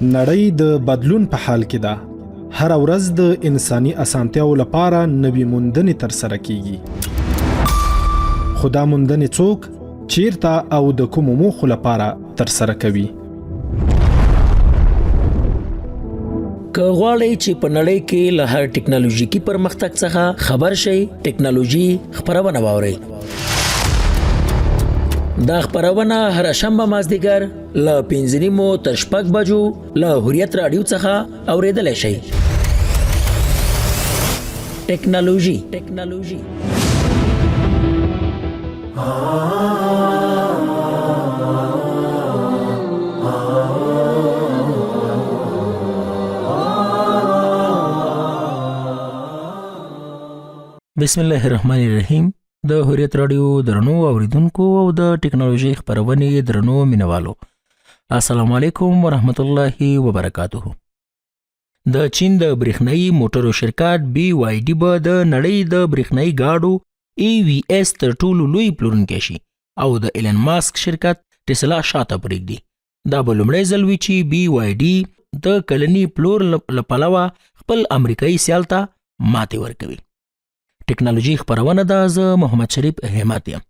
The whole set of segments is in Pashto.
نړۍ د بدلون په حال کې ده. هره ورځ د انساني اسانتیاو لپاره نوي موندنې ترسره کیږي. خو دا موندنې څوک، چیرته او د کومو موخو لپاره ترسره کوي؟ که غواړئ چې په نړۍ کې له هر ټکنالوژیکي پرمختګ څخه خبر شئ، ټکنالوژي خپرونه واورئ. دا خپرونه هره شنبه مازدیګر له 5:30 تر 6 بجو له حریت راډیو څخه اوریدلی شئ. ټکنالوژي بسم الله الرحمن الرحیم. د حریت راډیو درنو اوریدونکو او د ټکنالوژي خپرونې درنو مینوالو، السلام علیکم ورحمت الله وبرکاته. د چین د برېښنايي موټرو شرکت بي وای ډي به د نړۍ د برېښنايي ګاډو ای وي اس تر ټولو لوی پلورونکی شي او د ایلن ماسک شرکت ټسلا شاته پرېږدي. دا به لومړی ځل وي چې بي وای ډي د کلني پلور له پلوه خپل امریکایي سیال ته ماتې ورکوي. ټکنالوژي خپرونه ده، زه محمد شریف همت یم.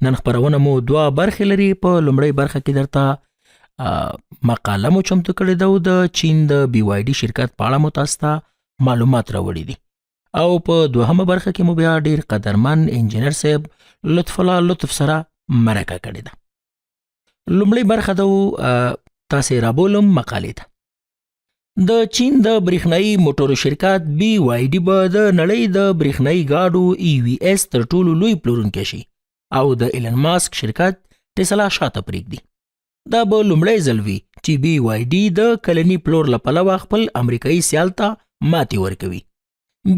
نن خپرونه مو دوه برخې لري. په لومړۍ برخه کې درته مقاله مو چمتو کړې ده او د چین د بي وای ډي شرکت په اړه مو تاسو ته معلومات راوړي دي، او په دوهمه برخه کې مو بیا ډیر قدرمن انجینر صاحب لطف الله لطف سره مرکه کړې ده. لومړۍ برخه ده تاسو رابولم مقالې ته. د چین د برېښنايي موټرو شرکت بي وای ډي به د نړۍ د برېښنايي ګاډو ای وي اس تر ټولو لوی پلورونکی شي او د ایلن ماسک شرکت ټسلا شاته پرېږدي. دا به لومړی ځل وي چې بي وای ډي د کلني پلور له پلوه خپل امریکایي سیال ته ماتې ورکوي.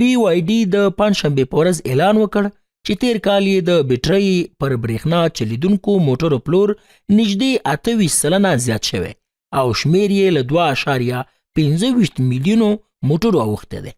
بي وای ډي د پنجشنبې په ورځ اعلان وکړ چې تیر کال یې د بیټرۍ پر برېښنا چلیدونکو موټرو پلور نږدې 28% زیات شوی او شمیر یې له 2.25 میلیونو موټرو اوښتی دی.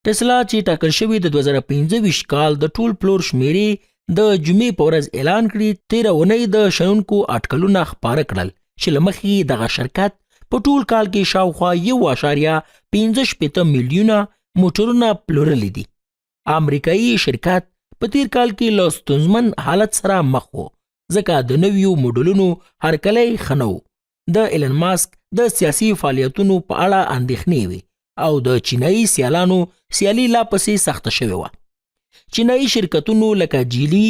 ټسلا چې ټاکل شوی د 2025 کال د ټول پلور شمیرې د جمعې په ورځ اعلان کړي، تېره اونۍ د شنونکو اټکلونه خپاره کړل چې له مخې دغه شرکت په ټول کال کې شاوخوا 1.65 میلیونه موټرونه پلورلي دي. امریکایي شرکت په تیر کال کې له ستونزمن حالت سره مخ و، ځکه د نویو موډلونو هرکلی ښه نه و. د ایلن ماسک د سیاسي فعالیتونو په اړه اندېښنې وې او د چینایي سیالانو سیالي لا پسې سخته شوې وه. چینایي شرکتونو لکه جیلي،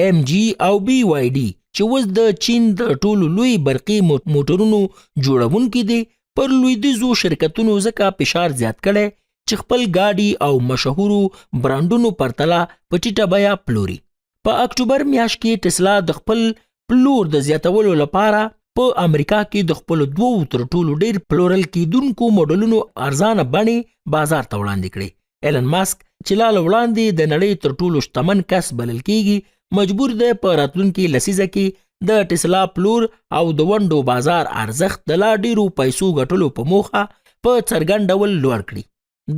ایم جي او بي وای ډي چې اوس د چین د ټولو لوی برقي موټرونو جوړونکي دي، پر لویدیځو شرکتونو ځکه فشار زیات کړی چې خپل ګاډي او مشهورو برانډونو پرتله په ټیټه بیه پلوري. په اکتوبر میاشت کې ټسلا د خپل پلور د زیاتولو لپاره په امریکا کې د خپلو دوو تر ټولو ډیر پلورل کیدونکو موډلونو ارزانه بڼې بازار ته وړاندې کړې. ایلن ماسک چې لا له وړاندې د نړۍ تر ټولو شتمن کس بلل کیږي، مجبور دی په راتلونکي لسیزه کې د ټسلا پلور او د ونډو بازار ارزښت د لا ډیرو پیسو ګټلو په موخه په څرګند ډول لوړ کړي.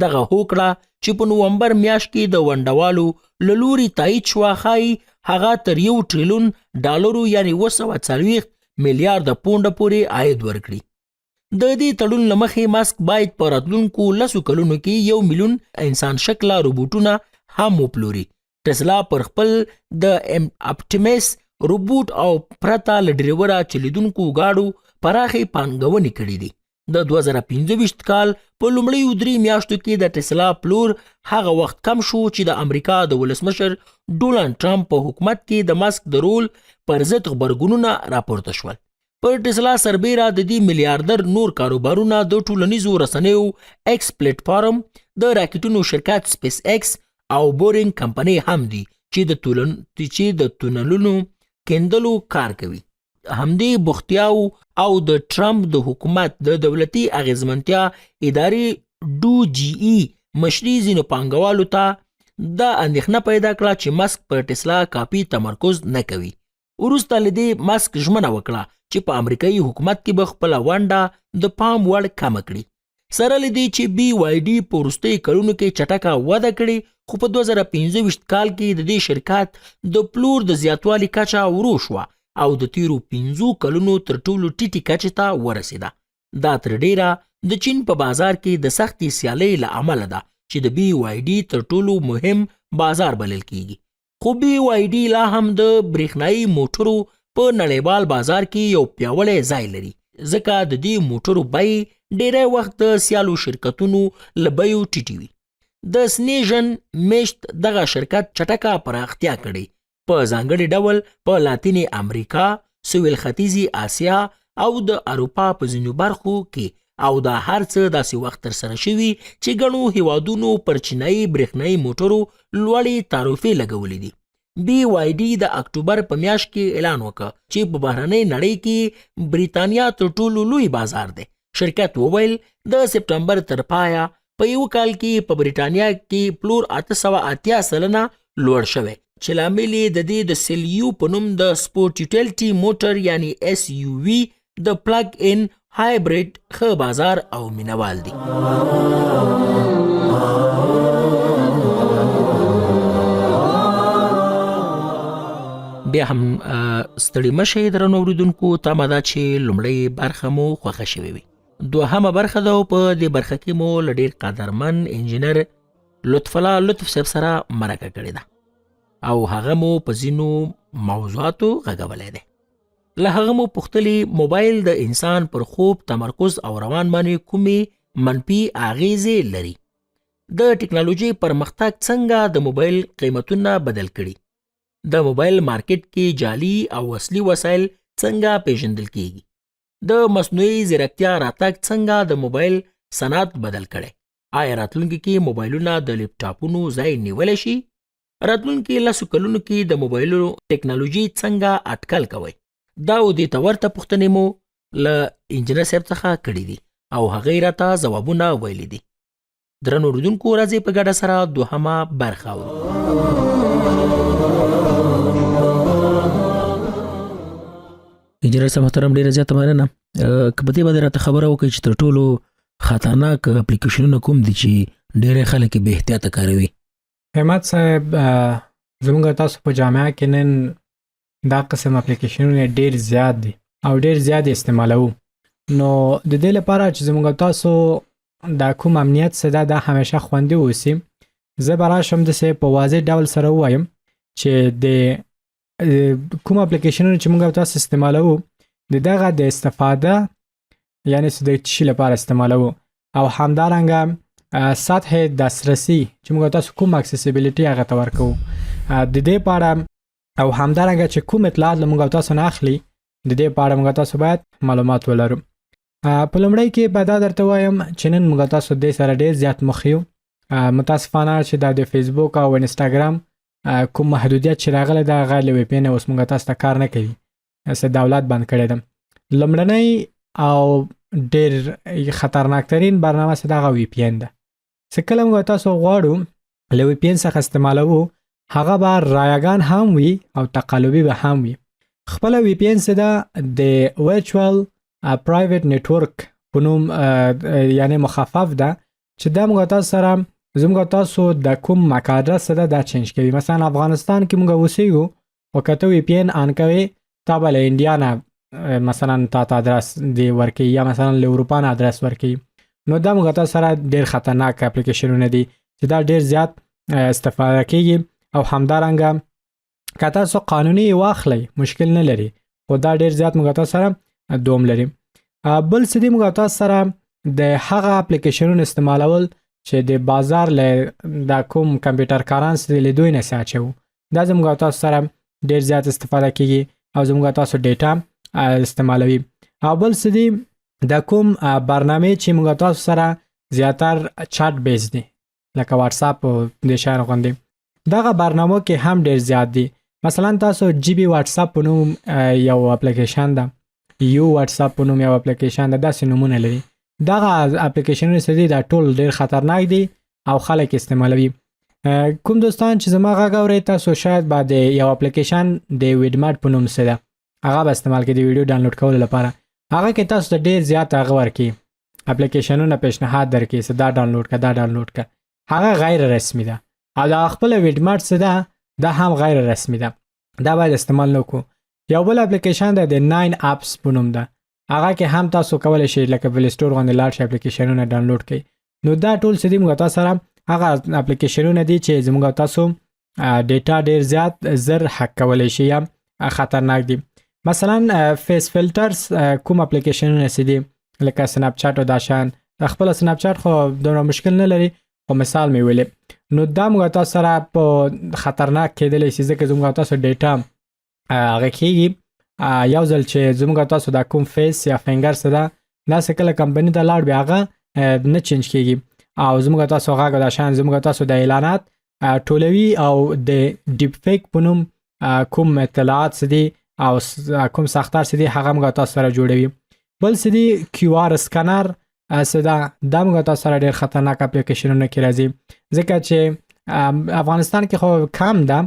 دغه هوکړه چې په نومبر میاشت کې د ونډوالو له لوري تایید شوه، ښايي هغه تر 1 ټریلیون ډالرو یعنې 740 میلیارده پونډه پورې عاید ورکړي. د دې تړون له مخې ماسک باید په راتلونکو 10 کلونو کې 1 میلیون انسان شکله روبوټونه هم وپلوري. ټسلا پر خپل د اپټیمس روبوټ او پرته له ډریوره چلیدونکو ګاډو پراخې پانګونې کړې دي. د 2025 کال په لومړیو 3 میاشتو کې د ټسلا پلور هغه وخت کم شو چې د امریکا د ولسمشر ډونالډ ټرمپ په حکومت کې د ماسک د رول پر ضد غبرګونونه راپورته شول. پر ټسلا سربیره د دې میلیاردر نور کاروبارونه د ټولنیزو رسنیو ایکس پلیټ فارم، د راکټونو شرکت سپیس ایکس او بورینګ کمپنۍ هم دي چې د تونلونو کیندلو کار کوي. همدې بوختیاو او د ټرمپ د حکومت د دولتي اغیزمنتیا ادارې ډو جي ای مشري ځینو پانګوالو ته دا اندېښنه پیدا کړه چې ماسک پر ټسلا کاپي تمرکز نه کوي. وروسته له دې ماسک ژمنه وکړه چې په امریکایي حکومت کې به خپله ونډه د پام وړ کمه کړي. سره له دې چې بي وای ډي په وروستیو کلونو کې چټکه وده کړې، خو په 2025 کال کې د دې شرکت د پلور د زیاتوالي کچه ورو شوه او د تیرو 5 کلونو تر ټولو ټیټې کچې ته ورسېده. دا تر ډېره د چین په بازار کې د سختې سیالۍ له امله ده چې د بي وای ډي تر ټولو مهم بازار بلل کیږي. خو بي وای ډي لا هم د برېښنايي موټرو په نړیوال بازار کې یو پیاوړی ځای لري، ځکه د دې موټرو بیې ډیری وخت د سیالو شرکتونو له بیو ټیټې وي. د سنیژن میشت دغه شرکت چټکه پراختیا کړې، په ځانګړي ډول په لاتینې امریکا، سویل ختیځې اسیا او د اروپا په ځینو برخو کې، او دا هر څه داسې وخت ترسره شوي چې ګڼو هیوادونو پر چینایي برېښنايي موټرو لوړې تعرفې لګولې دي. بي وای ډي د اکتوبر په میاشت کې اعلان وکړ چې په بهرنۍ نړۍ کې بریتانیا تر ټولو لوی بازار دی. شرکت وویل د سپټمبر تر پایه په یو کال کې په بریتانیا کې پلور 880% لوړ شوی، چې لامل یې د دې د سیلیو په نوم د سپورټ یوټیلیټي موټر یعنی اس یو وي د پلګ ان هایبریډ ښه بازار او مینوال دي. بیا هم ستړي مه شئ درنو اورېدونکو، تمه ده چې لومړۍ برخه مو خوښه شوې وي. دوهمه برخه ده او په دې برخه کې مو له ډېر قدرمن انجینر لطف الله لطف صاحب سره مرکه کړې ده او هغه مو په ځینو موضوعاتو غږولی دی. له هغه مو پوښتلي موبایل د انسان پر خوب، تمرکز او روان باندې کومې منفي اغېزې لري، د ټکنالوژۍ پرمختګ څنګه د موبایل قیمتونه بدل کړي، د موبایل مارکیټ کې جعلي او اصلي وسایل څنګه پیژندل کیږي، د مصنوعي ځیرکتیا راتګ څنګه د موبایل صنعت بدل کړی، آیا راتلونکي کې موبایلونه د لپټاپونو ځای نیولی شي، راتلونکي 10 کلونو کې د موبایلونو ټکنالوژي څنګه اټکل کوي. دا او دې ته ورته پوښتنې مو له انجینر صاحب څخه کړې دي او هغه یې راته ځوابونه ویلي دي. درنو اورېدونکو، راځئ په ګډه سره دوهمه برخه اورو. انجینر صاحب محترم، ډېره زیاته مننه. که په دې باندې راته خبره وکړئ چې تر ټولو خطرناک اپلیکیشنونه کوم دي چې ډېری خلک یې بې احتیاطه کاروي؟ همت صاحب، زموږ تاسو په جامعه کې نن دا قسم اپلیکیشنونه ډېر زیات دي او ډېر زیات استعمالوو. نو د دې لپاره چې زموږ تاسو دا کوم امنیت څه ده دا همیشه خوندي اوسي، زه به راشم داسې په واضح ډول سره ووایم چې د کوم اپلیکیشنونه چې موږ تاسو استعمالوو د دغه د استفاده یعنی څه د شي لپاره استعمالوو، او همدارنګه سطح دسترسی چې موږ تاسو کوم accessibility هغه ته ورکوو د دې په اړه، او همدارنګه چې کوم اطلاعات له موږ تاسو نه اخلي د دې په اړه موږ تاسو باید معلومات ولرو. په لومړی کې به دا درته وایم چې نن موږ تاسو دې سره ډېر زیات مخ یو. متاسفانه چې دا د فیسبوک او انستګرام کوم محدودیت چې راغلی دا غیر له وي پي ان اوس موږ تاسو ته کار نه کوي، څه دولت بند کړی ده. لومړنۍ او ډېر خطرناکترین برنامه څه دغه وي پي ان ده. څه کله موږ تاسو غواړو له وي پي ان څخه استعمالوو، هغه به رایګان هم وي او تقلبي به هم وي. خپله وي پي ان څه ده د ورچوال پرایویټ نتورک په نوم یعنی مخفف ده، چې دا موږ تاسو سره زموږ تاسو د کوم مک ادرس ده دا چینج کوي. مثلا افغانستان کې موږ اوسېږو او که ته وي پي ان آن کوې تا به له انډیا نه مثلا تا ته ادرس دی ورکوي یا مثلا له اروپا نه ادرس ورکوي. نو دا موږ تاسو سره ډېر خطرناک اپلیکیشنونه دي چې دا ډېر زیات استفاده کیږي. او همدارنګه که تاسو قانوني واخلئ مشکل نه لري، خو دا ډېر زیات موږ تاسو سره دوم لري. بل څه دي موږ تاسو سره د هغه اپلیکیشنونو استعمالول چې د بازار له دا کوم کمپیوټر کاران څه دي له دوی نه څه اچوو، دا زموږ تاسو سره ډېر زیات استفاده کیږي او زموږ تاسو ډیټا استعمالوي. او بل څه دي د کوم برنامې چې موږ تاسو سره زیاتر چاټ بیس دي لکه واتساپ او د شیانو غوندې، دغه برنامو کې هم ډېر زیات دي. مثلا تاسو جی بي واتساپ په نوم یو اپلیکیشن ده، یو واتساپ په نوم یو اپلیکیشن ده، داسې نومونه لري. دغه اپلیکیشنونه څه دي دا ټول ډېر خطرناک دي او خلک استعمالوي. کوم دوستان چې زما غږ اورئ تاسو شاید به د یو اپلیکیشن د ویډماټ په نوم څه ده هغه به استعمال کړئ د ویډیو ډاونلوډ کولو لپاره. هغه کې تاسو ته ډېر زیات هغه ورکړي اپلیکیشنونه پیشنهاد درکړي چې دا ډاونلوډ کړه دا ډاونلوډ کړه، هغه غیر رسمي ده. او دا خپله ویډماټ څه ده دا هم غیر رسمي ده، دا باید استعمال نه کړو. یو بل اپلیکیشن ده د 9 اپس په نوم ده، هغه کې هم تاسو کولی شئ لکه پلی سټور غوندې لاړ شئ، اپلیکیشنونه ډاونلوډ کړئ. نو دا ټول څه دي، موږ تاسو سره هغه اپلیکیشنونه دي چې زموږ تاسو ډیټا ډیر زیات زر هک کولی شي یا خطرناک دي. مثلا فیس فلټرز کوم اپلیکیشنونه څه دي لکه سناپ چاټ او دا شان، خپل سناپ چاټ خو دومره مشکل نه لري، خو مثال مې ویلې. نو دا موږ تاسو سره په خطرناک کېدلی شي، ځکه زموږ تاسو ډیټا هغه کېږي. یو ځل چې زموږ تاسو دا کوم فیس یا فینګر څه ده، دا څه کله کمپنی ته لاړ، بیا هغه نه چینج کېږي. او زموږ تاسو غږ دا شان زموږ تاسو د اعلانات ټولوي او د ډیپ فیک په نوم کوم اطلاعات څه دي او کوم ساختار څه دي، هغه موږ تاسو سره جوړوي. بل څه دي، کیو آر سکنر څه ده، دا موږ تاسو سره ډیر خطرناک اپلیکیشنونه کې راځي، ځکه چې افغانستان کې خو کم ده،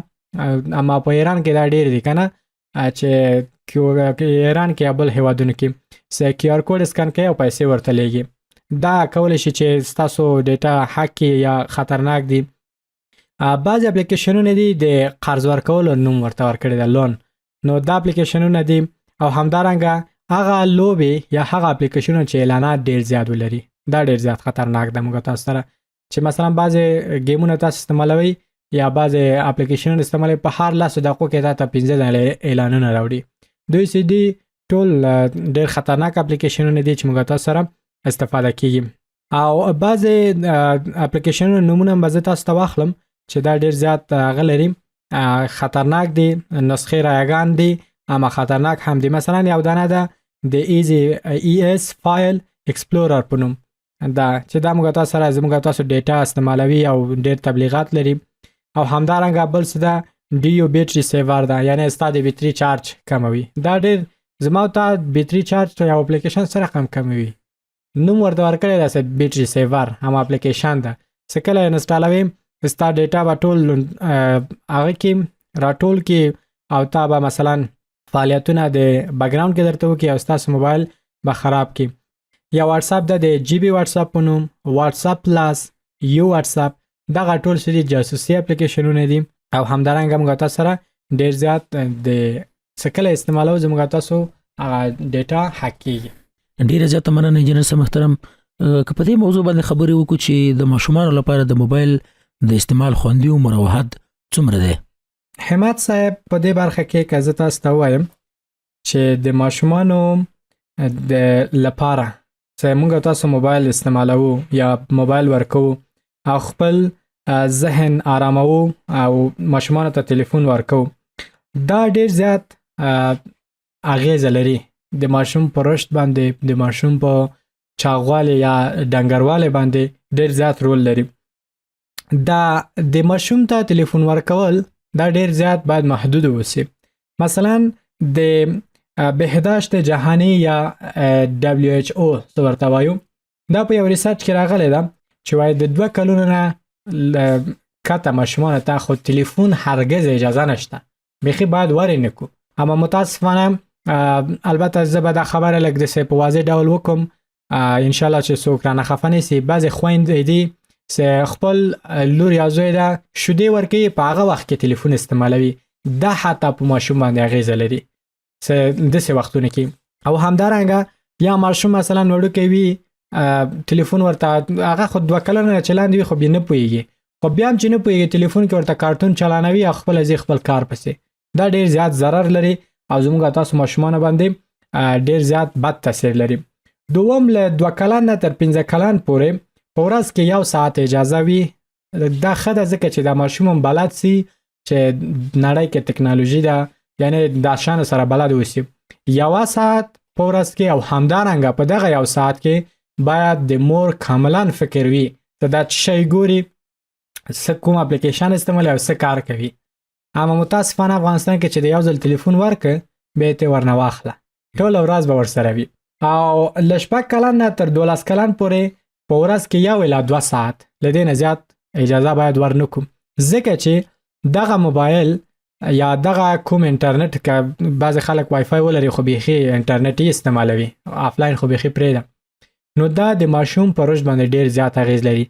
اما په ایران کې دا ډیر دي کنه، چې ایران کې یا بل هیوادونو کې څه کیو آر کوډ سکن کوي او پیسې ورته لیږي. دا کولی شي چې ستاسو ډیټا هک کړي یا خطرناک دي. بعضې اپلیکیشنونه دي د قرض ورکولو نوم ورته ورکړی ده، لون، نو دا اپلیکیشنونه دي. او همدارنګه هغه لوبې یا هغه اپلیکیشنونه چې اعلانات ډیر زیات ولري، دا ډیر زیات خطرناک ده موږ تاسو سره، چې مثلا بعضې ګیمونه تاسو استعمالوئ یا بعضې اپلیکیشنونه استعمالوئ، په هر لسو دقیقو کې تا ته 5 ځله اعلانونه راوړي. دوی چې دي ټول ډیر خطرناک اپلیکیشنونه دي چې موږ تاسو سره استفاده کیږي. او بعضې اپلیکیشنونو نومونه به زه تاسو ته واخلم چې دا ډیر زیات هغه لري، خطرناک دي، نسخې رایګان دي اما خطرناک هم دي. مثلا یو دانه ده د ایزی ای اس فایل اکسپلورر په نوم دا، چې دا موږ تاسو سره زموږ تاسو ډیټا استعمالوي او ډیر تبلیغات لري. او همدارنګه بل څه ده، ډیو بیټری سیور ده، یعنی ستا د بیټری چارج کموي. دا ډیر زما تا بیټری چارج یو اپلیکیشن سره کم کموي، نوم ورته ورکړی ده بیټری سیور، هم اپلیکیشن ده، څه کله انسټالوي ستا ډیټا به ټول هغه کې راټول کې، او تا به مثلا فعالیتونه د بکګراوند کې درته وکړي او ستاسو موبایل به خراب کړي. یا واتساپ ده د جی بي واتساپ په نوم، واتساپ پلاس، یو واتساپ، دغه ټول څه دي جاسوسي اپلیکیشنونه دي. او همدارنګه موږ تاسو سره ډیر زیات د څه کله استعمالو زموږ تاسو هغه ډیټا هک کیږي. ډیره زیاته مننه انجنیر صاحب محترم. که په دې موضوع باندې خبرې وکړو چې د ماشومانو لپاره د موبایل د استعمال خوندي عمر او حد څومره دی؟ حماد صاحب، په دې برخه کې که زه تاسو ته ووایم چې د ماشومانو د لپاره چې موږ تاسو موبایل استعمالوو یا موبایل ورکوو او خپل ذهن آراموو او ماشومانو ته تلیفون ورکوو، دا ډیر زیات اغیزه لري د ماشوم په رشد باندې، د ماشوم په چاغوالي یا ډنګروالي باندې ډیر زیات رول لري. دا د ماشوم ته تلیفون ورکول دا ډیر زیات باید محدود اوسي. مثلا د بهداشت جهانی یا دبلیو ایچ او څه ورته وایو، دا په یو ریسرچ کې راغلی ده چې وایي د 2 کلونو نه کته ماشومانو ته خو تلیفون هرگز اجازه نشته، بیخي باید ورې نه کړو. اما متاسفانه البته زه به دا خبره لږ داسې په واضح ډول وکړم، انشالله چې څوک رانه خفه نه سي. بعضې خویندې دي چې خپل لور یا زوی ده شیدې ورکوي، په هغه وخت کې تلیفون استعمالوي، دا حتی په ماشوم باندې اغېزه لري چې داسې وختونه کې. او همدارنګه یا ماشوم مثلا وړوکی وي، تلیفون ورته هغه خو 2 کلنه چې لاندې وي خو بیا نه پوهېږي، خو بیا هم چې نه پوهېږي تلیفون کې ورته کارتون چلانوي او خپله ځي خپل کار پسې. دا ډېر زیات ضرر لري او زموږ تاسو ماشومانو باندې ډېر زیات بد تاثیر لري. دوم، له 2 کلن نه تر 5 کلن پورې په ورځ کې 1 ساعت اجازه وي. دا ښه ده ځکه چې دا ماشوم هم بلد سي چې نړۍ کې تکنالوژي ده، یعنی دا شیانو سره بلد اوسي. 1 ساعت په ورځ کې، او همدارنګه په دغه 1 ساعت کې باید د مور کاملا فکر وي چې دا څه شی ګوري، څه کوم اپلیکیشن استعمالوي او څه کار کوي. اما متاسفانه افغانستان کې چې د یو ځل تلیفون ورکړ بیا یې ترې ورنه واخله، ټوله ورځ به ورسره وي. او له 6 کلن نه تر 12 کلن پورې په ورځ کې 1 الی 2 ساعت، له دې نه زیات اجازه باید ورنکړو، ځکه چې دغه موبایل یا دغه کوم انټرنیټ، که بعضې خلک وای فای ولري خو بیخي انټرنیټ یې استعمالوي، آفلاین خو بیخي پرېږده، نو دا د ماشوم په رشد باندې ډېر زیات اغېز لري.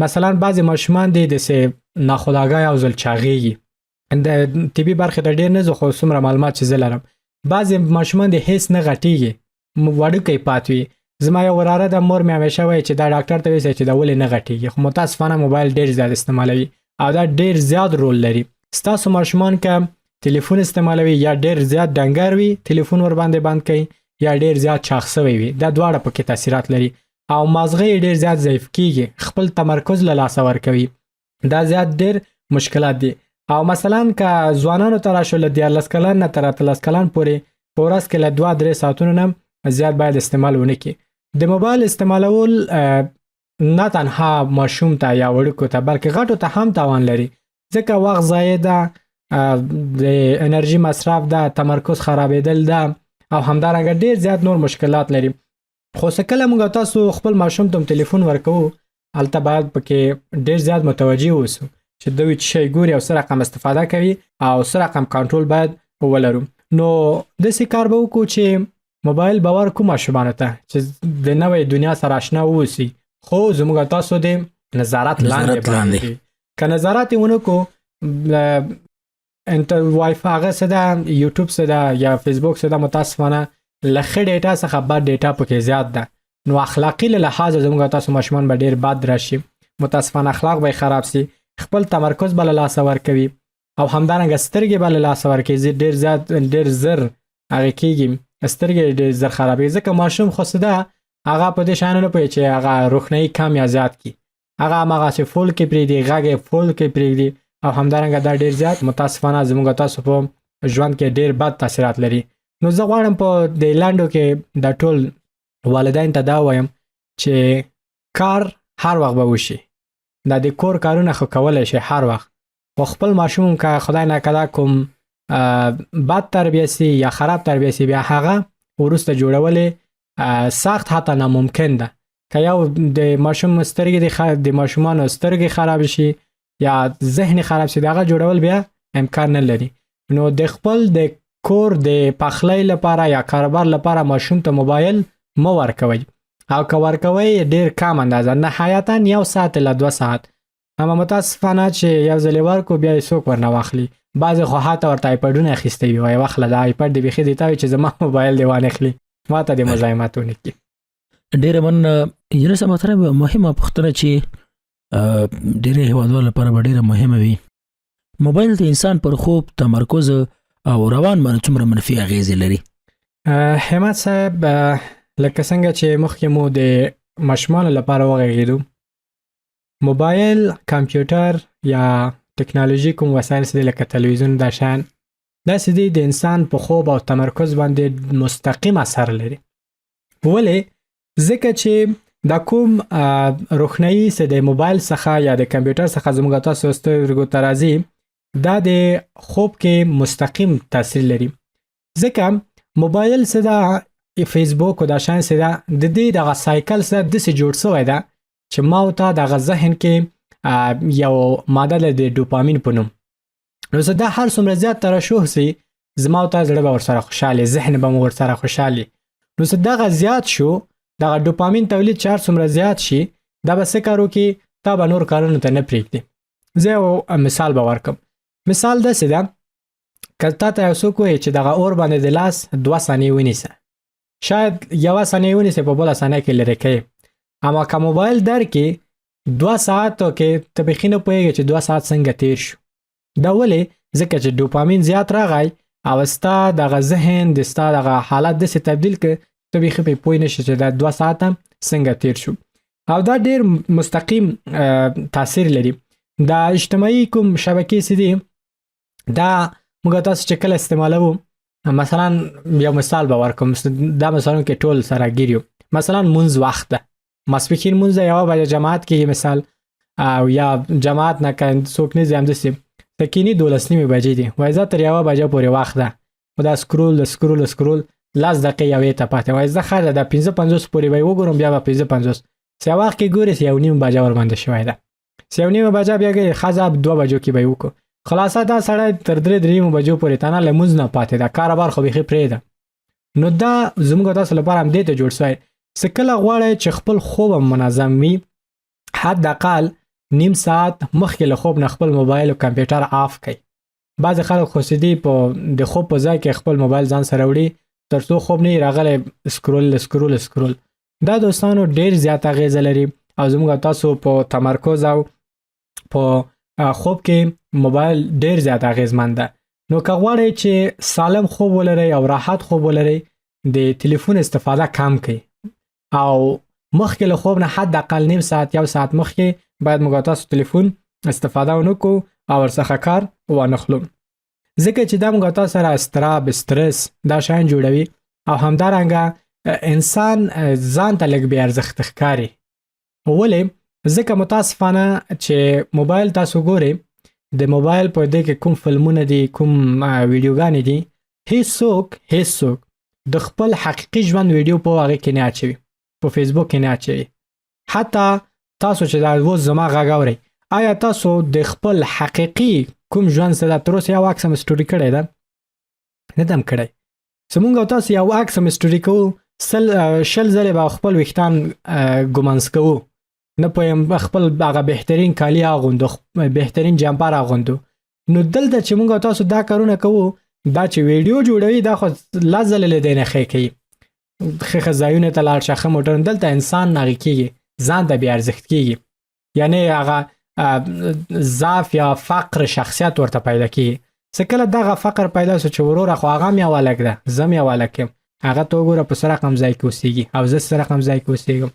مثلا بعضې ماشومان دي داسې ناخودآګاه یو ځل چاغېږي، د طبي برخې ته ډېر نه ځو خو څومره معلومات چې زه لرم، بعضې ماشومان دي هېڅ نه غټېږي، وړوکی پات وي. زما یو وراره د مور مې همیشه وایي چې دا ډاکټر ته ویسي چې دا ولې نه غټیږي، خو متاسفانه موبایل ډیر زیات استعمالوي او دا ډیر زیات رول لري. ستاسو ماشومان که تلیفون استعمالوي یا ډیر زیات ډنګر وي، تلیفون ور باندې بند کړئ، یا ډیر زیات چاغ سوی وي، دا دواړه پکې تاثیرات لري او مازغه یې ډیر زیات ضعیف کیږي، خپل تمرکز له لاسه ورکوي. دا زیات ډیر مشکلات دي. او مثلا که ځوانانو ته راشو، له 13 کلن نه تر 18 کلن پورې په ورځ کې له 2-3 ساعتونو نه زیات باید استعمال ونه کړي. د موبایل استعمالول نه تنها ماشوم ته یا وړوکو ته، بلکې غټو ته هم تاوان لري، ځکه وخت ضایع ده، د انرژي مصرف ده، تمرکز خرابېدل ده او همدارنګه ډیر زیات نور مشکلات لري. خو څه کله موږ تاسو خپل ماشوم ته تلیفون ورکوو، هلته باید پکې ډیر زیات متوجه اوسو چې دوی څه شی ګوري او څه رقم استفاده کوي او څه رقم کنټرول باید ولرو. نو داسې کار به وکړو چې موبایل به ورکړو ماشومانو ته چې د نوې دنیا سره آشنا واوسي، خو زموږ تاسو د نظارت لاندې. که نظارت یې ونه کړو، انتر وای فای هغه څه ده، یوټیوب څه ده یا فیسبوک څه ده، متاسفانه له ښه data څخه بد data پکې زیات ده. نو اخلاقي له لحاظه زموږ تاسو ماشومان به ډیر بد راشي، متاسفانه اخلاق به یې خراب سي، خپل تمرکز به له لاسه ورکوي او همدارنګه سترګې به له لاسه ورکوي. ډیر زیات ډیر زر هغه کیږي، سترګې ډیر زر خرابېږي، ځکه ماشوم خو څه ده، هغه په دې شیانو نه پوهېږي چې هغه روښنایي کم یا زیات کړي، هغه هماغسې full کې پرېږدي، غږ یې full کې پرېږدي او همدارنګه دا ډیر زیات متاسفانه زموږ تاسو په ژوند کې ډیر بد تاثیرات لري. نو زه غواړم په دې لنډو کې د ټول والدین ته دا وایم چې کار هر وخت به وشي، دا د کور کارونه خو کولی شي هر وخت، خو خپل ماشوم که خدای نکړه کوم بد تربیه سي یا خراب تربیه سي، بیا هغه وروسته جوړول سخت حتی ناممکن ده. که یو د ماشوم سترګې د ماشومانو سترګې خراب شي یا ذهن خراب شي، دغه جوړول بیا امکان نه لري. نو د خپل د کور د پخلی لپاره یا کاروبار لپاره ماشوم ته موبایل مه ورکوئ، او که ورکوئ ډیر کم اندازه، نهایتا 1 ساعت الی 2 ساعت. اما متاسفانه چې یو ځل یې ورکړو بیا یې څوک ورنه واخلي. بعضې خو حتی ورته آیپډونه اخیستی وي، وایي واخله دا آیپډ دې بیخي دې ته وي چې زما موبایل دې وانخلي، ما ته دې مزاحمت ونه کړي. ډېره مننه انجینر صاحب محترم. مهمه پوښتنه چې ډېری هېوادوالو لپاره به ډېره مهمه وي، موبایل د انسان پر خوب، تمرکز او روان باندې څومره منفي اغېزې لري؟ همت صاحب، لکه څنګه چې مخکې مو د ماشومانو لپاره وغږېدو، موبایل، کمپیوټر یا ټکنالوژي کوم وسایل څه دي لکه تلویزیون، دا شیان داسې دي د انسان په خوب او تمرکز باندې مستقیم اثر لري. ولې؟ ځکه چې دا کوم روښنایي چې د موبایل څخه یا د کمپیوټر څخه زموږ تاسو سترګو ته راځي، دا د خوب کې مستقیم تاثیر لري. ځکه موبایل څه ده، فیسبوک او دا شیان څه ده، د دې دغه cycle څه داسې جوړ سوی ده چې ما او تا دغه ذهن کې یو ماده ده د ډوپامین په نوم. نو زه دا هر څومره زیات ترشح سي، زما او تا زړه به ورسره خوشحاله، ذهن به مو ورسره خوشحاله. نو زه دغه زیات شو، دغه ډوپامین تولید چې هر څومره زیات شي، دا به څه کار وکړي، تا به نور کارونو ته نه پرېږدي. زه یو مثال به ورکړم. مثال داسې ده، که تا ته یو څوک وایي چې دغه اور باندې د لاس 2 ثانیې ونیسه، شاید 1 ثانیه ونیسې، په بله ثانیه کې لرې کوې. اما که موبایل درکې 2 ساعتو کې ته بیخي نه پوهېږې چې 2 ساعت څنګه تیر شو. دا ولې؟ ځکه چې ډوپامین زیات راغی او ستا دغه ذهن د ستا دغه حالت داسې تبدیل کړ، ته بیخي پرې پوه نه شې چې دا 2 ساعته څنګه تیر شو. او دا ډیر مستقیم تاثیر لري. دا اجتماعي کوم شبکې څه دي، دا موږ تاسو چې کله استعمالوو، مثلا یو مثال به ورکړم، دا مثالونو کې ټول سره ګیر یو. مثلا مونځ وخت ده، ماسپښین مونځ ده، 1 بجه جماعت کېږي مثال، او یا جماعت نه که څوک نه ځي همداسې تکینی 12:30 بجې دي، وایي زه تر 1 بجه پورې وخت ده، خو دا scroll scroll scroll 10 دقیقې یوې ته پاتې، وایي زه ښه ده دا 55 پورې به یې وګورم، بیا به 55 څه وخت کې ګورې چې 1:30 بجه ورباندې شوې ده، چې 1:30 بجه بیا ګورې ښځه 2 بجو کې به یې وکړو. خلاصه دا سړی تر 3-3 بجو پورې تنه له مونځ نه پاتې ده، کاروبار خو بیخي پرېږده. نو دا زموږ تاسو لپاره هم دې ته جوړ شوی چې کله غواړئ چې خپل خوب هم منظم وي، حد اقل نیم ساعت مخکې له خوب نه خپل موبایل او کمپیوټر off کړئ. بعضې خلک خو سیدي په د خوب په ځای کې خپل موبایل ځان سره وړي، تر څو خوب نه راغلی سکرول سکرول سکرول. دا دوستانو ډیر زیات اغیزه لري او زموږ تاسو په تمرکز او په خوب کې موبایل ډیر زیات اغیزمن ده. نو که غواړئ چې سالم خوب ولرئ او راحت خوب ولرئ، د ټلیفون استفاده کم کړئ او مخکې له خوب نه حد اقل نیم ساعت یو ساعت مخکې باید موږ تاسو ټلیفون استفاده ونکو او ورڅخه کار وانخلو، ځکه چې دا موږ تاسو سره اضطراب، استرس دا شیان جوړوي او همدارنګه انسان ځان ته لږ بې ارزښته ښکاري. ولې؟ ځکه متاسفانه چې موبایل تاسو ګورئ، د موبایل په دې کې کوم فلمونه دي، کوم ویډیوګانې دي، هیڅوک د خپل حقیقي ژوند ویډیو په هغه کې نه اچوي، په فیسبوک کې نه اچوي. حتی تاسو چې دا اوس زما غږ اورئ، آیا تاسو د خپل حقیقي کوم ژوند سره تر اوسه یو عکس هم سټوري کړی ده؟ نه دم کړی. زمونږ او تاسو یو عکس هم سټوري کوو، 20 ځلې به خپل ویښتان ګمنس کوو، نه پوهېږم خپل هغه بهترین کالي اغوندو، بهترین جمپر اغوندو. نو دلته چې مونږ او تاسو دا کارونه کوو، دا چې ویډیو جوړوي دا خو لس ځلې له دې نه ښه کوي، ښه ښه ځایونه ته لاړ شه، ښه موټر. دلته انسان ناغي کېږي، ځان ته بې ارزښت کېږي، یعنی هغه ضعف یا فقر شخصیت ورته پیدا کېږي. څه کله دغه فقر پیدا شو چې وروره خو هغه هم یو هلک ده، زه هم یو هلک یم، هغه ته وګوره په څه رقم ځای کې اوسېږي او زه څه رقم ځای کې اوسېږم.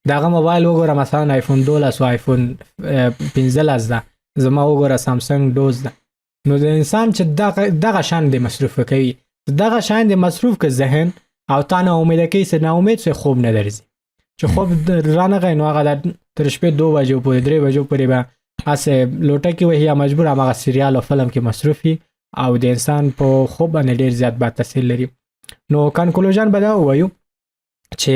د هغه موبایل وګوره مثلا آیفون 12 او آیفون 15 ده، زما وګوره سامسونګ 12 ده. نو د انسان چې دغه شان دی مصروف کوي، دغه شان دی مصروف که ذهن او تا نا امیده کوي، څه نا امید څه خوب نه درځي. چې خوب رانغی نو هغه تر شپې 2 بجو پورې 3 بجو پورې به هسې لوټه کې وهي یا مجبور هماغه سریال او فلم کې مصروف وي او د انسان په خوب باندې ډېر زیات بد تاثیر لري. نو conclusion به دا ووایو چې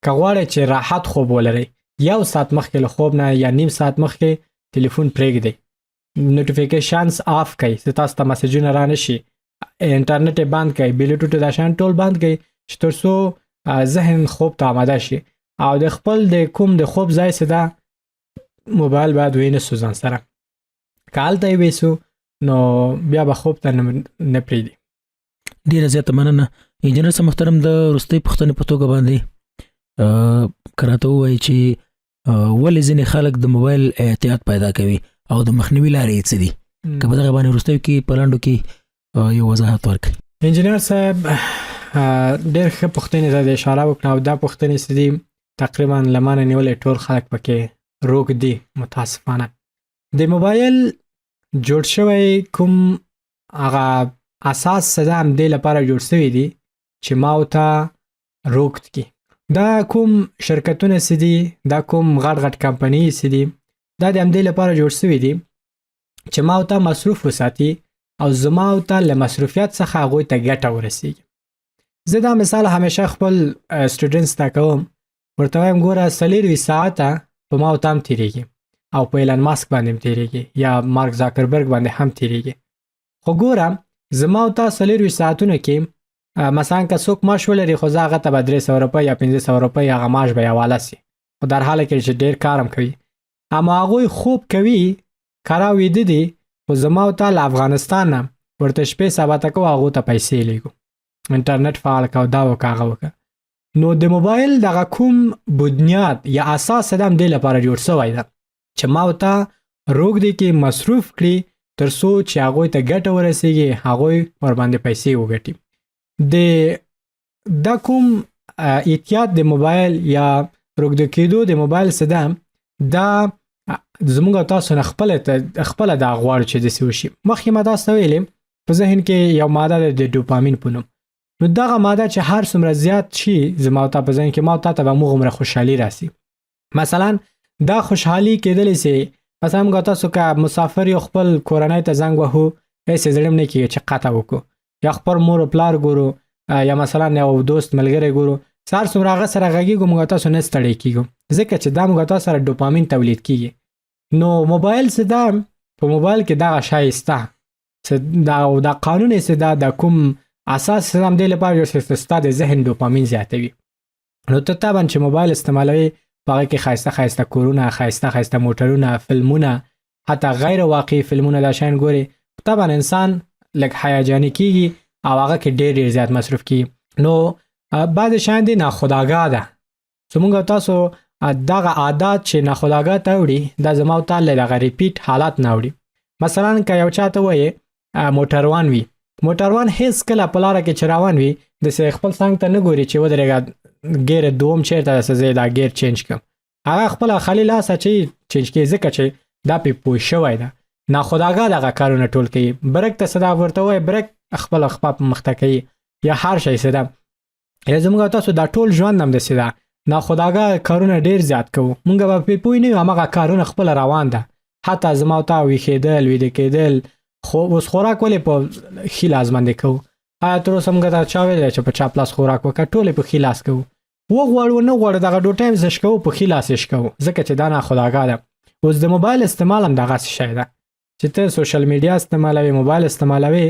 که غواړئ چې راحت خوب ولرئ، یو ساعت مخکې له خوب نه یا نیم ساعت مخکې ټلیفون پرېږدئ، notifications off کړئ چې تاسو ته مسیجونه را نه شي، انټرنیټ یې بند کړئ، بلوټوت دا شیان ټول بند کړئ چې تر څو ذهن خوب ته آماده شي او د خپل د کوم د خوب ځای څه ده موبایل باید وینسو ځان سره. که هلته یې ویسو نو بیا به خوب ته نه پرېږدي. ډېره زیاته مننه انجینر صاحب محترم. د وروستۍ پوښتنې په توګه باندې که راته ووایي چې ولې ځینې خلک د موبایل اعتیاد پیدا کوي او د مخنیوي لارې یې څه دي، که په دغه باندې وروستیو کې په لنډو کې یو وضاحت ورکړئ. انجینر صاحب ډېر ښه پوښتنې ته د اشاره وکړه او دا پوښتنې څه دي تقریبا له ما نه نیولې ټول خلک پکې روږ دي متاسفانه. د موبایل جوړ شوی کوم هغه اساس څه ده هم دې لپاره جوړ شوی دي چې ما او تا روږد کړي. دا کوم شرکتونه څه دي، دا کوم غټ غټ کمپنۍ څه دي، دا د همدې لپاره جوړ شوي دي چې ما او تا مصروف وساتي او زما او تا له مصروفیت څخه هغوی ته ګټه ورسیږي. زه دا مثال همیشه خپل students ته کوم، ورته وایم ګوره 24 ساعته په ما او تا هم تېرېږي او په ایلان ماسک باندې هم تېرېږي یا مارک زاکربرګ باندې هم تېرېږي، خو ګوره زما او تا 24 ساعتونو کې مثلا که څوک معاش ولري خو زه هغه ته به 300 روپۍ یا 500 روپۍ هغه معاش به یې حواله سي، خو در حال کې چې ډېر کار هم کوي، اما هغوی خوب کوي کرا ویده دي، خو زما او تا له افغانستان نه ورته شپې سبا ته کوو هغو ته پیسې لیږو، انټرنیټ فعال که او دا وکړه هغه وکړه. نو د موبایل دغه کوم بنیاد یا اساس ده هم دې لپاره جوړ سوی ده چې ما او تا روږدي کې مصروف کړي تر څو چې هغوی ته ګټه ورسیږي، هغوی ورباندې پیسې وګټي. د دا کوم اعتیاد د موبایل یا روږدي کېدو د موبایل څه ده، دا زموږ او تاسو نه خپله دا غواړو چې داسې وشي. مخکې ما تاسو ته ویلې په ذهن کې یو ماده ده د ډوپامین په نوم، نو دغه ماده چې هر څومره زیات شي زما او تا په ذهن کې، ما او تا ته به موږ هومره خوشحالي راسي. مثلا دا خوشحالي کېدلی سي، مثلا موږ تاسو که مسافر یو خپل کورنۍ ته زنګ وهو هېڅ زړه نه کېږي چې قطع وکړو، یا خپل مور او پلار ګورو، یا مثلا یو دوست ملګری ګورو، هر څومره هغه سره غږېږو موږ تاسو نه ستړی کېږو، ځکه چې دا موږ تاسو سره ډوپامین تولید کېږي. نو موبایل څه ده، په موبایل کې دغه شی سته، څه دا قانون یې څه ده، دا کوم اساس څه هم دې لپاره جوړ شوی چې ستا د ذهن ډوپامین زیاتوي. نو ته طبعا چې موبایل استعمالوي په هغه کې ښایسته ښایسته کورونه، ښایسته ښایسته موټرونه، فلمونه، حتی غیر واقعي فلمونه دا شیان ګوري، طبعا انسان لږ هیجاني کیږي او هغه کې ډېر ډېر زیات مصروف کیږي. نو بعضې شیان دي ناخودآګاه ده. زمونږ تاسو دغه عادات چې ناخودآګاه ته اوړي، دا زما او تا له دغه ریپیټ حالت نه اوړي. مثلا که یو چاته وایې موټروان وي، موټروان هیڅ کله په لاره کې چې روان وي داسې خپل څنګ ته نه ګوري چې ودرېږه ګیر دوم چېرته ده، زه دا ګیر چینج کړم. هغه خپله خالي لاس اچوي چینج کوي، ځکه چې دا پې پوه شوی ده. ناخودآګاه دغه کارونه ټول کوي. برک ته څه دا ورته وایي، برک خپله خپه په مخته کوي یا هر شی څه ده. یا زموږ تاسو دا ټول ژوند هم داسې ده، ناخودآګاه کارونه ډېر زیات کوو، مونږ به پرې پوه نه یو، هماغه کارونه خپله روان ده. حتی زما او تا ویښېدل، ویده کېدل، خو اوس خوراک ولې په ښي لاس باندې کوو؟ آیا تر اوسه موږ ته چا ویلی چې په چپ لاس خوراک وکړه؟ ټول یې په ښي لاس کوو. وغواړو نه غواړو دغه ډوډۍ هم څه شکوو، په ښي لاس یې شکوو، ځکه چې دا ناخودآګاه ده. اوس د موبایل استعمال هم دغسې شی ده چې ته سوشل میډیا استعمالوې، موبایل استعمالوې،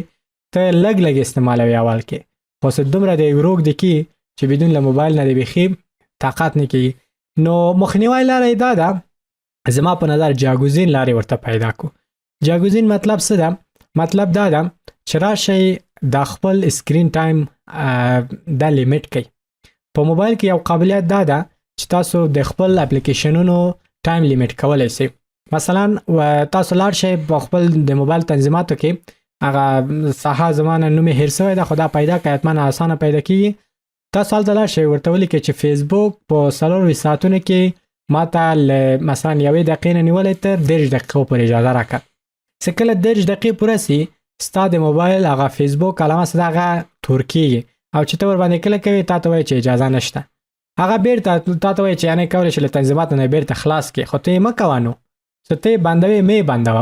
ته لږ لږ استعمالوې اول کې، خو څه دومره دی روږ دی کی چې بدون له موبایل نه دی بیخي طاقت نه کیږي. نو مخنیوی لاره یې دا ده، زما په نظر جاګوزین لارې ورته پیدا کو. جاګوزین مطلب څه ده؟ مطلب دا ده چې راشئ دا خپل سکرین ټایم دا لیمیټ کړئ. په موبایل کې یو قابلیت دا ده چې تاسو د خپل اپلیکیشنونو ټایم لیمیټ کولی شئ. مثلا تاسو لاړ شئ په خپل د موبایل تنظیماتو کې، هغه ساحه زمانه نوم یې هېر سوی ده، خو دا پیدا کړئ، حتما اسانه پیدا کیږي. تاسو هلته لاړ شئ، ورته ولیکئ چې فیسبوک په 24 ساعتونو کې ما ته له مثلا یوې دقیقې نه نیولې تر 30 دقیقو پورې اجازه راکړه. چې کله 30 دقیقې پوره سي، ستا د موبایل هغه فیسبوک علامه ستا هغه تور کیږي، او چې ته ورباندې کلیک کوې تا ته وایي چې اجازه نشته. هغه بیرته تا ته وایي چې یعنې کولی شې له تنظیماتو نه بیرته خلاص کړې، خو ته یې مه کوه. نو چې ته یې بندوې مه یې بندوه،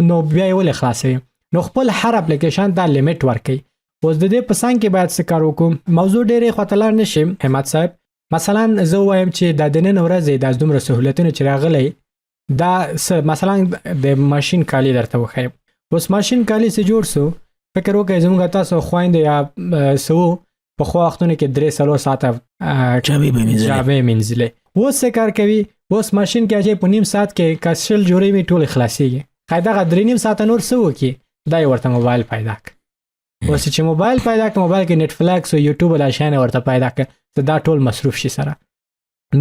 نو بیا یې ولې خلاصوې؟ نو خپل هر اپلیکیشن ته لیمیټ ورکوي. اوس د دې په څنګ کې باید څه کار وکړو؟ موضوع ډېرې خواته لاړ نه شي همت صاحب. مثلا زه وایم چې دا د نن ورځې دا دومره سهولتونه چې راغلی، دا څه مثلا د ماشین کالي درته وښیم. اوس ماشین کالي څه جوړ سو، فکر وکړئ زموږ تاسو خویندې یا څه وو پخوا وختونو کې 3-4 ساعته جامې به مینځلې. جامې مینځلې. اوس څه کار کوي؟ اوس ماشین کې اچوي، په نیم ساعت کې که 20 جوړې وي ټولې خلاصېږي. خی دغه درې نیم ساعته نور څه وکړي؟ دا یې ورته موبایل پیدا کړ. اوس چې موبایل پیدا کړ، موبایل کې نتفلیکس او یوټیوب دا شیان ورته پیدا کړ، ته دا ټول مصروف شي سره.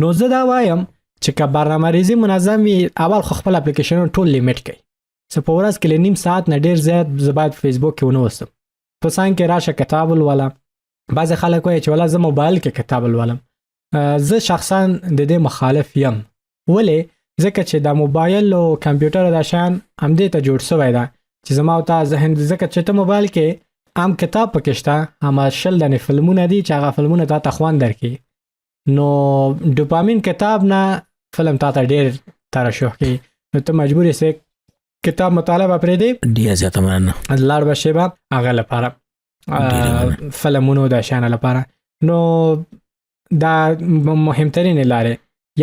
نو زه دا وایم چې که برنامه ریزي منظم وي، اول خو خپل اپلیکیشنونه ټول لیمیټ کړئ. څه په ورځ کې له نیم ساعت نه ډېر زیات زه باید فیسبوک کې ونه اوسم. په څنګ کې راشه کتاب ولوله. بعضې خلک وایي چې ولا زه موبایل کې کتاب لولم. زه شخصا د دې مخالف یم. ولې؟ ځکه چې دا موبایل او کمپیوټر دا شیان همدې ته جوړ سوی ده چې زما او تا ذهن، ځکه چې ته موبایل کې هم کتاب پکې شته، هم 20 دانې فلمونه دي چې هغه فلمونه تا ته خوند درکوي. نو ډوپامین کتاب نه فلم تا ته ډېر ترشح کوي، نو ته مجبور یې چې کتاب مطالعه به پرېږدې. ډېره زیاته مننه. لاړ به شې به هغه لپاره، ډېره مننه. فلمونو دا شیانو لپاره. نو دا مهمترینې لارې،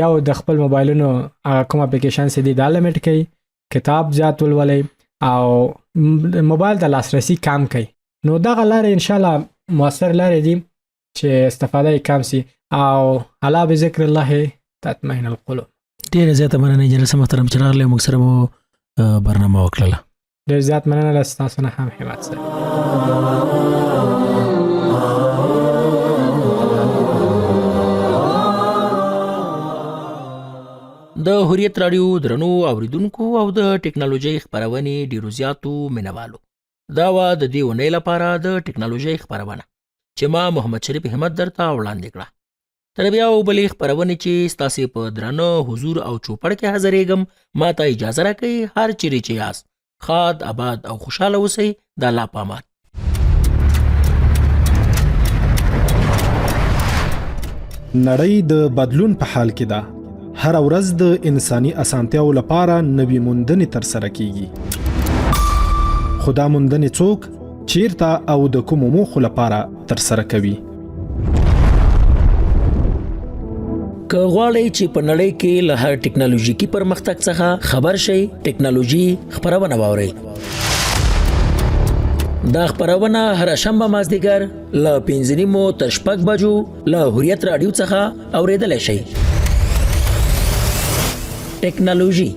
یو د خپل موبایلونو هغه کوم اپلیکیشن چې دي دا لیمیټ کړئ، کتاب زیات ولولئ او موبایل ته لاسرسی کم کړئ. نو دغه لارې انشاءالله مؤثر لارې دي چې استفاده یې کم سي. او الا بذکر الله تطمئن القلوب. ډېره زیاته مننه انجنیر صاحب محترم چې راغلی موږ سره مو برنامه وکړله. ډېر زیات مننه له تاسو نه هم همت صاحب. د حریت راډیو درنو اوریدونکو او د ټکنالوژۍ خپرونې ډیرو زیاتو مینهوالو، دا وه د دې اونۍ لپاره د ټکنالوژۍ خپرونه چې ما محمد شریف همت درته وړاندې کړه. تر بیا او بلې خپرونې چې ستاسې په درانه حضور او چوپړ کې حاضرېږم، ما ته اجازه راکړئ هر چیرې چې یاست ښاد، آباد او خوشحاله اوسئ. د الله په امان. نړۍ د بدلون په حال کې ده. هره ورځ د انساني اسانتیاو لپاره نوي موندنې ترسره کیږي، خو دا موندنې څوک، چیرته او د کومو موخو لپاره ترسره کوي؟ که غواړئ چې په نړۍ کې له هر ټکنالوژیکي پرمختګ څخه خبر شئ، ټکنالوژي خپرونه واورئ. دا خپرونه هره شنبه مازدیګر له 5:30 تر 6 بجو له حریت راډیو څخه اورېدلی شئ. ټکنالوژي.